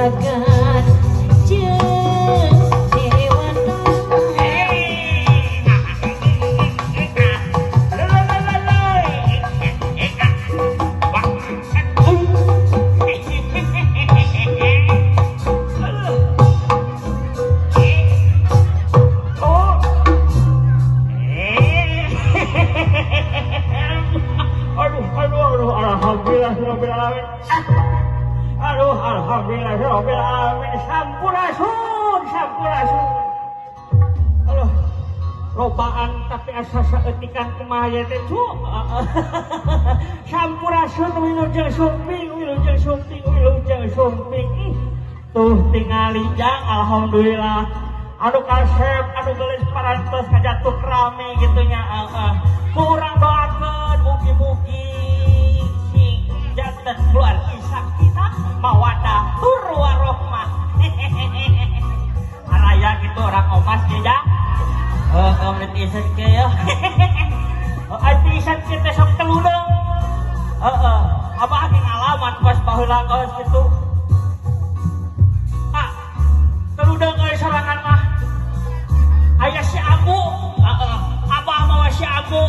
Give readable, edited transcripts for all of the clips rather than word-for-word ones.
Juragan jeung Dewata. Aduh, aduh, aduh, alhamdulillah, rabbil alamin. Aduh, alhamdulillah, rabbil alamin. Sampurasun, sampurasun. Aduh, lobaan tapi asa saeutikan kumaha ye teh, cu. Sampurasun wilujeng sumping, wilujeng sumping, wilujeng sumping. Tuh tingali jang, alhamdulillah. Anu kasep, anu geulis parantos kajatuh rame gitu nya. Ku urang doakeun mugi-mugi sing janten keluarga sakinah mawadah tur warohmah. Araya gitu orang omas ge jang. Heeh, menit iset ge ya. Ai pisan kieu teh sok teludeung. Heeh, abah ge ngalaman pas baheula geus kitu. Ah, teludeung euy sorangan mah. Aya si Abu, heeh, abah mawa si Abu.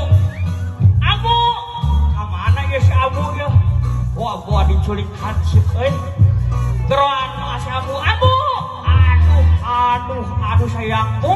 Abu, ka mana ya si Abu ya? Wah, gua diculik hansip euy. Geroan si Abu, Abu. Aduh, aduh, aduh sayangku.